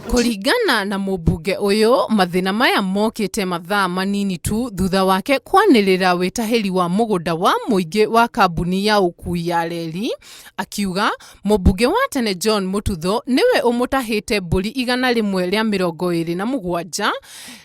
Kũringana na mũmbunge ũyũ, mathĩna maya mokĩte mathaa manini tu thutha wake kwanĩrĩra wĩtahĩri wa mũgũnda wa mũingĩ wa kambuni ya ũkui ya reri, akiuga mũmbunge wa tene John Mututho nĩwe ũmũtahĩte mbũri 127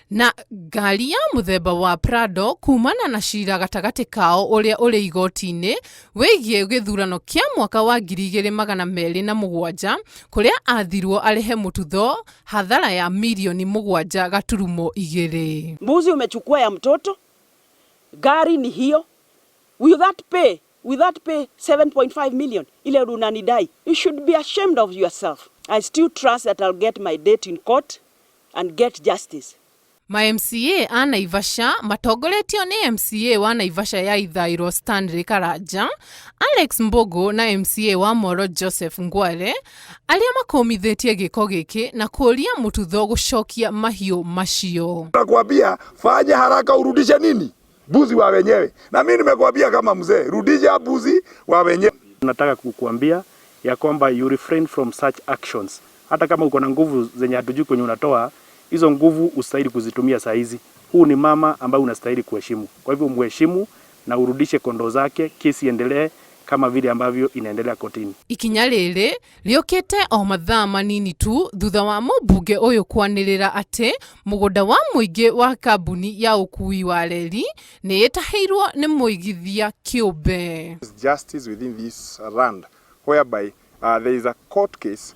na ngari ya mũthemba wa Prado kumana na cira gatagatĩ kao ũrĩa ũrĩ igoti-inĩ wĩgiĩ gĩthurano kĩa mwaka wa 2207 kũrĩa athirwo arĩhe Mututho hathara ya mirioni 7.2. Mbuzi umechukua ya mtoto, gari ni hiyo. Will that pay? Will that pay 7.5 million ile unanidai? You should be ashamed of yourself. I still trust that I'll get my date in court and get justice. Ma MCA a Naivasha matongoretio nĩ MCA wa Naivasha ya Ithaĩro Stanley Karanja, Alex Mbũgũ na MCA wa Moro Joseph Ngware arĩa makũmithĩtie gĩko gĩkĩ na kũria Mututho gũcokia mahiũ macio. Nakwambia fanya haraka urudishe nini mbuzi wa wenyewe, na mimi nimekwambia kama mzee, rudisha mbuzi wa wenyewe. Nataka kukuambia ya kwamba you refrain from such actions. Hata kama uko na nguvu zenye hatujui kwenye unatoa hizo nguvu, ustahili kuzitumia saa hizi. Huu ni mama ambaye unastahili kuheshimu, kwa hivyo mheshimu na urudishe kondoo zake, kesi endelee kama vile ambavyo inaendelea kotini. Ikinya rĩrĩ rĩũkĩte o mathaa manini tu thutha wa mũmbunge ũyũ kwanĩrĩra atĩ mũgũnda wa mũingĩ wa kambuni ya ũkui wa reri nĩ ĩtahĩirwo nĩ mũigithia kĩũmbe. Justice within this land whereby there is a court case,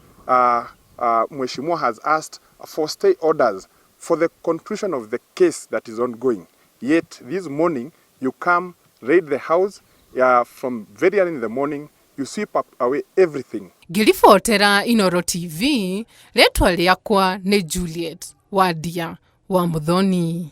Mheshimiwa has asked for stay orders for the conclusion of the case that is ongoing. Yet this morning you come raid the house from very early in the morning, you sweep up away everything. Ngĩribotera Inoro TV, rĩtwa rĩakwa nĩ Juliet Wandia wa Muthoni.